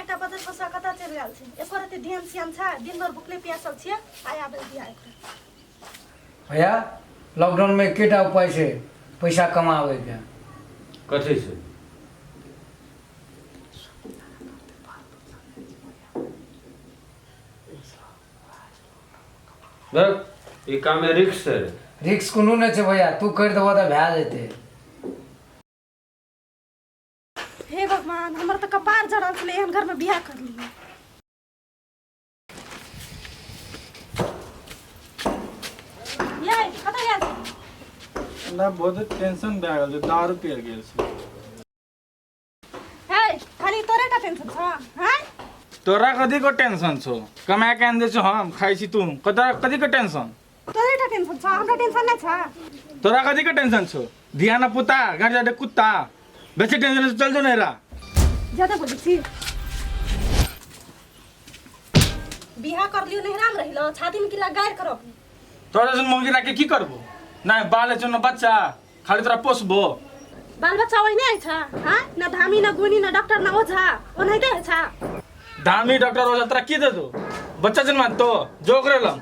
एकटा बजर फसुआ कतऽ चलि गेल छै एको रत्ती ध्यान श्यान छै दिन भरि भुखले प्यासल छियै आइ आबै बियाह एकरा भैया लॉकडाउनमे एकेटा उपाय छै पैसा कमाबैके कथी से देख ई काम में रिक्स है रिक्स कोनो नहि छै भैया तू करि देबह तऽ भए जेतै हे भगवान हमर तऽ कपार जड़ल छलै एहन घरमे बियाह कर लियै यै कतऽ गेल छी? हमरा बहुत टेंशन भए गेल छै दारू पीर गेल छै हे खाली तोरे टा टेंशन छौ हैं तोरा कथी को टेंशन छौ कमा के आनि दै छौ हम खाइ छी तू कतरा कथी के टेंशन तोरे टा टेंशन छौ हमरा टेंशन नहि छौ तोरा कथी के टेंशन छौ धिया ना पुता घर जाते कुत्ता बेसी टेंशन से चल जो नहिरा ज्यादा बोलै छी बियाह कर लियो नहिरा में रहिलो छाती में किला गायर करब तोरा जन मौगी राखे की करबो नहीं बाल छौ ना बच्चा खाली तोरा पोसबो बाल बच्चा ओहिने होइ छ हाँ न धामी न गुनी न डॉक्टर न ओझा ओनाहिते होइ छ धामी डॉक्टर ओझा तोरा की दे दो बच्चा जन्मा तो जोक रहलम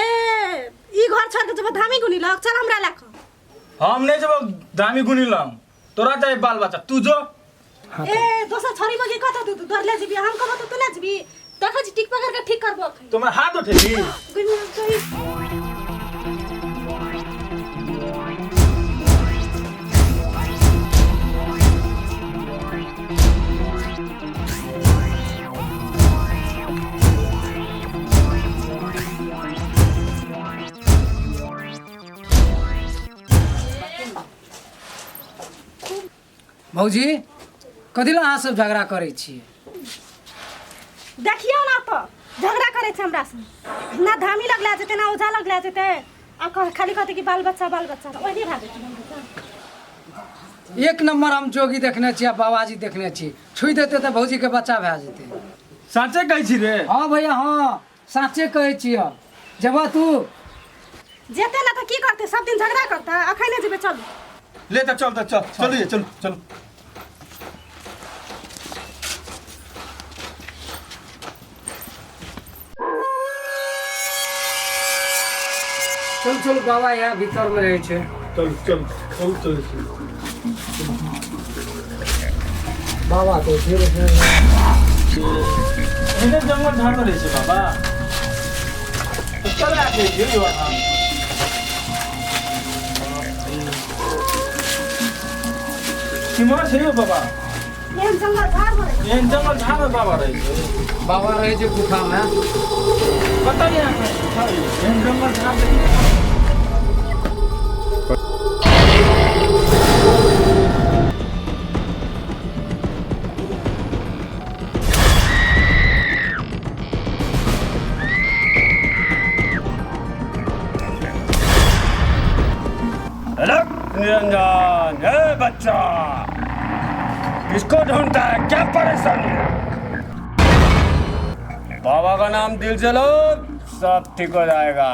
ए ई घर छोड़ के जब धामी गुनी लग चल हमरा लए कऽ हम नहीं जब धामी गुनी लम तोरा चाहे बाल बच्चा तू जो ए दोसर छोरी मगी कत तू डरले जेबी हम कहबो त तू ना जेबी देखै छी टिक पकड़ के ठीक करबो अखन तुम्हारा हाथ उठेली गुनी कही भौजी कथी लए अहाँ सब झगड़ा करै छियै देखियौ ना तऽ झगड़ा करै छै हमरा से ना धामी लगला जेतै ना ओझा लगला जेतै आ खाली कहतै कि बाल बच्चा बाल बच्चा ओहिने भए जेतै बाल बच्चा। एक नंबर हम जोगी देखने छी आ बाबाजी देखने छी छुइ देतै तऽ भौजीके बच्चा भए जेतै साँचे कहै छी रे हँ भैया हँ साँचे कहै छियै जेबह तू जेतै ना तऽ की करतै सब दिन झगड़ा करतै अखन नहि जेबै चलू ले तऽ चल तऽ चल चलू चलू चलू चलू चलू बाबा यहाँ भीतरमे रहै छै चल चल चल चल बाबा तो एहने जंगल झाड़ में रहै छै बाबा तो चल आके यौ अहाँ केम्हर छै यौ बाबा एहन जंगल झाड़ में रहै एहन जंगल झाड़ में बाबा रहै छै बाबा रहै छै गुफामे कतऽ यहाँ एहन जंगल झाड़ देखी निरंजन ए बच्चा किसको ढूंढता है क्या परेशानी है बाबा का नाम दिल से लो सब ठीक हो जाएगा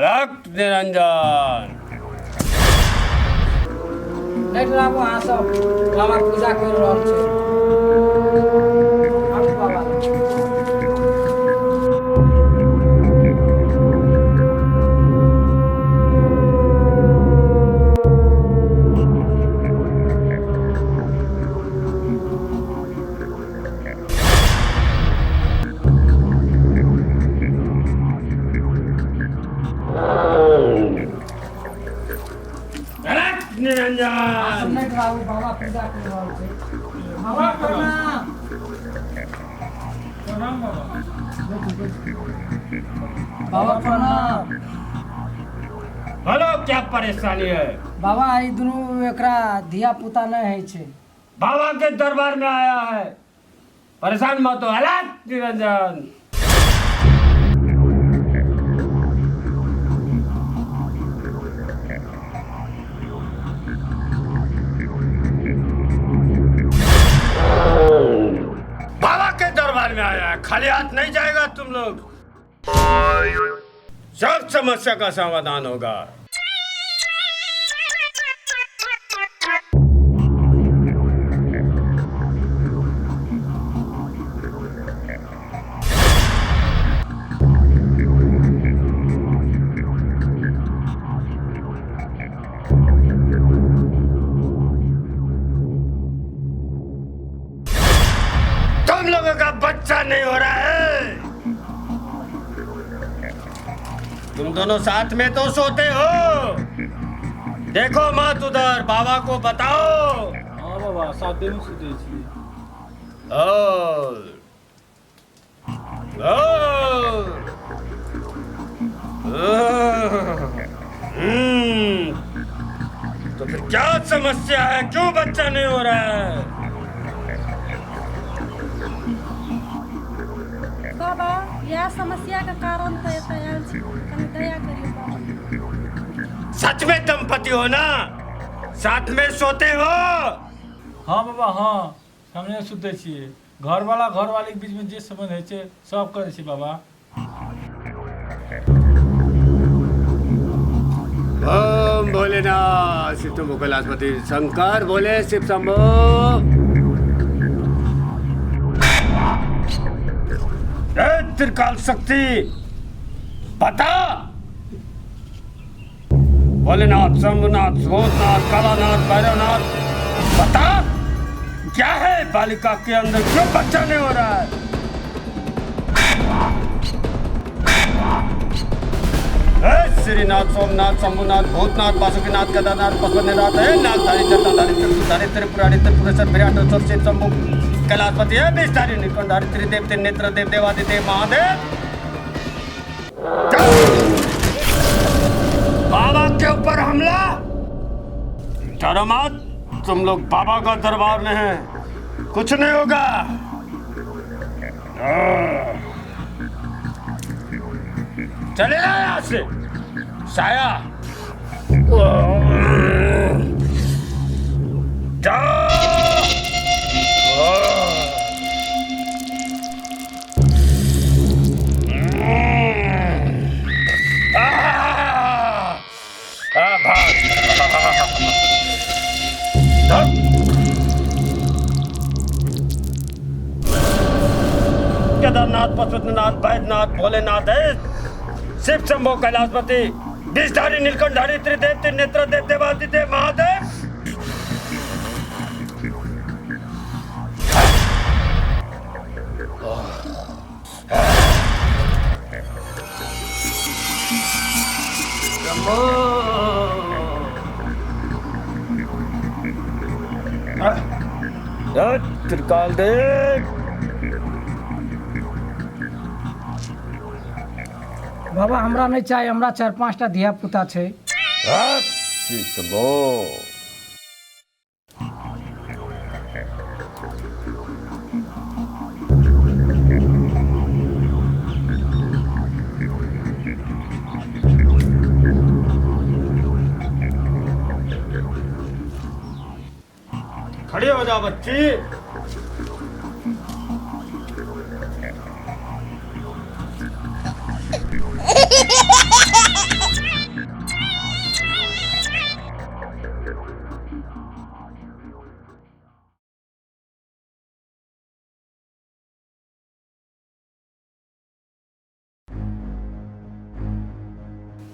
रक्त निरंजन नहि डराबू अहाँ सब बाबा पूजा करि रहल छै आबू बाबा निरंजन नहि डराबू बाबा पूजा करि रहल छै बाबा प्रणाम प्रणाम बाबा बाबा प्रणाम बोलो क्या परेशानी है बाबा ई दुनू एकरा धिया पुता नहि होइ छै बाबा के दरबार में आया है परेशान मत हो अलग निरंजन बाबा के दरबार में आया है खाली हाथ नहीं जाएगा तुम लोग सब समस्या का समाधान होगा तुम दोनों साथ में तो सोते हो। देखो मत उधर, बाबा को बताओ। हँ बाबा, साथेमे सुतै छियै। और और हम्म, तो फिर क्या समस्या है? क्यों बच्चा नहीं हो रहा है? बाबा, इएह समस्याके कारण तऽ एतऽ आयल छी, कनि दया करियौ बाबा। सच में दंपति हो ना, साथ में सोते हो? हँ बाबा हँ, हमने सुतै छियै। घरवाला घरवालीके बीचमे जे सम्बन्ध होइ छै सब करै छै बाबा। ओम भोलेनाथ शिव शंभु कैलाशपति शंकर भोले शिव शंभु। ए त्रिकाल शक्ति बता, भोलेनाथ शंभुनाथ भूतनाथ कालानाथ भैरवनाथ बता क्या है बालिका के अंदर, क्यों बच्चा नहीं हो रहा है? श्रीनाथ सोमनाथ शंभुनाथ भूतनाथ वासुकीनाथ केदारनाथ पशुपतिनाथ हे नागधारी जटाधारी त्रिशूलधारी त्रिपुरारी त्रिपुरेश्वर विराटेश्वर शिव शंभु कैलाशपति हे विषधारी नीलकंठधारी त्रिदेव त्रिनेत्र देव देवादिदेव महादेव। बाबा के ऊपर हमला, डरो मत, तुम लोग बाबा का दरबार में हैं, कुछ नहीं होगा। चले जा यहाँ से साया। जाओ। केदारनाथ पशुपतिनाथ बैद्यनाथ भोलेनाथ है शिव शंभो कैलाशपति विषधारी नीलकंठधारी त्रिदेव त्रिनेत्र देव देवादिदेव महादेव। शंभो त्रिकाल देव। बाबा हमरा नहीं चाही, हमरा 4-5 टा धिया पुता छै। शिव शंभो। खड़े हो जाओ बच्ची।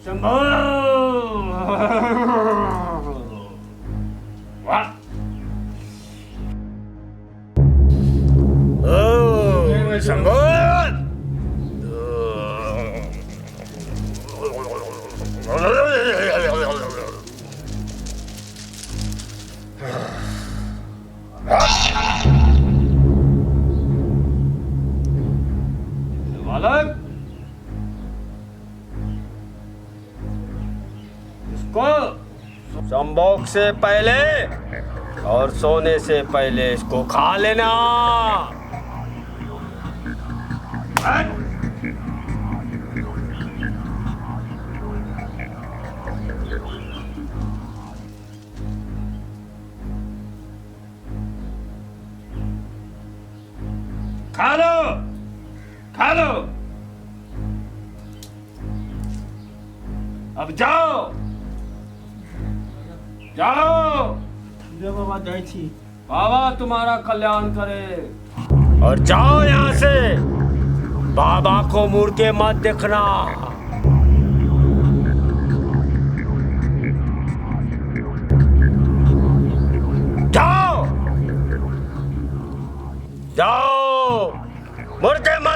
शंभो। वाह। ओ शंभो। बालक, इसको संभोग से पहले और सोने से पहले इसको खा लेना। खा लो, खा लो। अब जाओ, जाओ। बाबा जाइ छी। बाबा तुम्हारा कल्याण करे। और जाओ यहाँ से, बाबा को मुड़ के मत देखना। जाओ, जाओ, मुड़ के मत